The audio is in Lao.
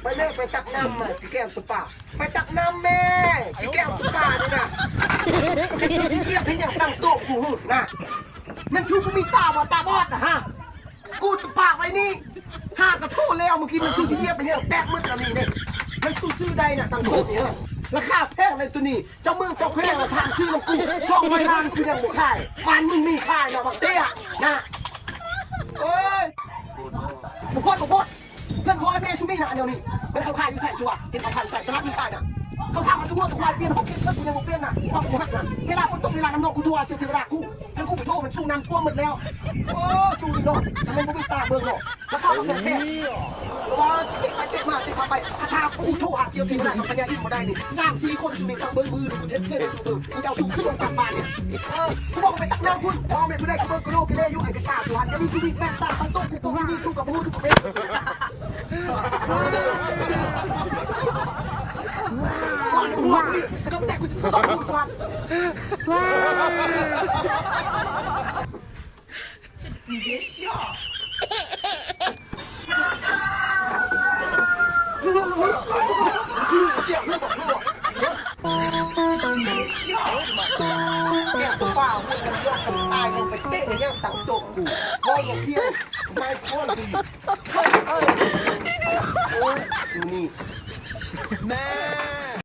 ໄປແມ່ ໄປຕັກນ້ຳມາ ຈິແກ້ວຕຸປາ ໄປຕັກນ້ຳແມ່ ຈິແກ້ວຕຸປານີ້ນະ. ແມ່ນຊູຊິຢຽບເຮັດຫຍັງຕັ້ງໂຕະກູຫືນນະ? ແມ່ນຊູບໍ່ມີຕາບໍ່ ຕາບອດນະຮະ? ກູຕະປາກໄວ້ນີ້ ຫາກະໂທແລ້ວ ມື້ກີ້ແມ່ນຊູຊິຢຽບເຮັດຫຍັງແຕກໝົດອັນນີ້ເດ້. ແມ່ນຊູຊື້ໄດ້ນະຕັ້ງໂຕະນີ້ ລາຄາແພງເລີຍໂຕນີ້. ເຈົ້າເມືອງເຈົ້າແຂວງລະຖາມຊື້ນຳກູ ສອງຮ້ອຍລ້ານກູຍັງບໍ່ຂາຍ ປານມຶງມີຂາຍນະບັກເຕ້ຍນະ. ໂອ້ຍ ບໍ່ພອດ ບໍ່ພອດ ເຮືອນພໍ່ເຮືອນແມ່ຊູມີນະອັນດຽວນີ້. ແມ່ນເຂົາຂາຍຢູ່ໃສຊູວ່າ ເຫັນເຂົາຂາຍຢູ່ໃສ? ຕະຫຼາດມີຂາຍນະ. ເຂົາຖາມວ່າຄືບໍ່ຕະຄວາຍປ່ຽນ ເຂົາເກັບເງິນກູຍັງບໍ່ປ່ຽນນະ ຄວາມບໍ່ຮັກນະ. ເວລາຝົນຕົກເວລານ້ຳນອງກູໂທຫາສ່ຽວເທວະດາກູ ຄັນກູໄປໂທມັນສູນ້ຳຖ້ວມໝົດແລ້ວ. ໂອ້ ຊູນີ້ເນາະ ຄັນແມ່ນບໍ່ມີຕາເບິ່ງເນາະ. ລາຄາມັນແພງ ວ່າເຕະໄປເຕະມາເຕະເຂົ້າໄປ ຖ້າ ຖ້າກູໂທຫາສ່ຽວເທວະດາກັບພະຍາອິນບໍ່ໄດ້ນີ້ ສາມສີ່ຄົນຊູນີ້ ທັງເບິ່ງມືນີ້ ກູເຊັດເຊັດໃຫ້ຊູເບິ່ງ. ເຈົ້າຊູຄືລົງກັບບ້ານນີ້ ເອີ ກູບອກໄປຕັກນ້ຳພຸ້ນ ພໍ່ແມ່ຜູ້ໃດກະເບິ່ງກະໂລກະເລຢູ່ ອັນກະຕາຢູ່ຫັ້ນ ກະມີຊູມີແປ້ນຕາຕັ້ງໂຕະ ກູບໍ່ຮູ້ນີ້ ຊູກະບໍ່ຮູ້ ກູເປັນ ກະແຕ່ກູຕ້ອງຮູ້ກ່ອນ. ແກ້ວຕົວເປົ່າ ເຮັດກັນເລືອດກັນຕາຍ ຍັງໄປເຕະໃນຫຍັງຕັ້ງໂຕະກູ ເວົ້າຢ່າງທ່ຽງ My phone to you. ໂອ້ຍ ຢູ່ນີ້ ແມ່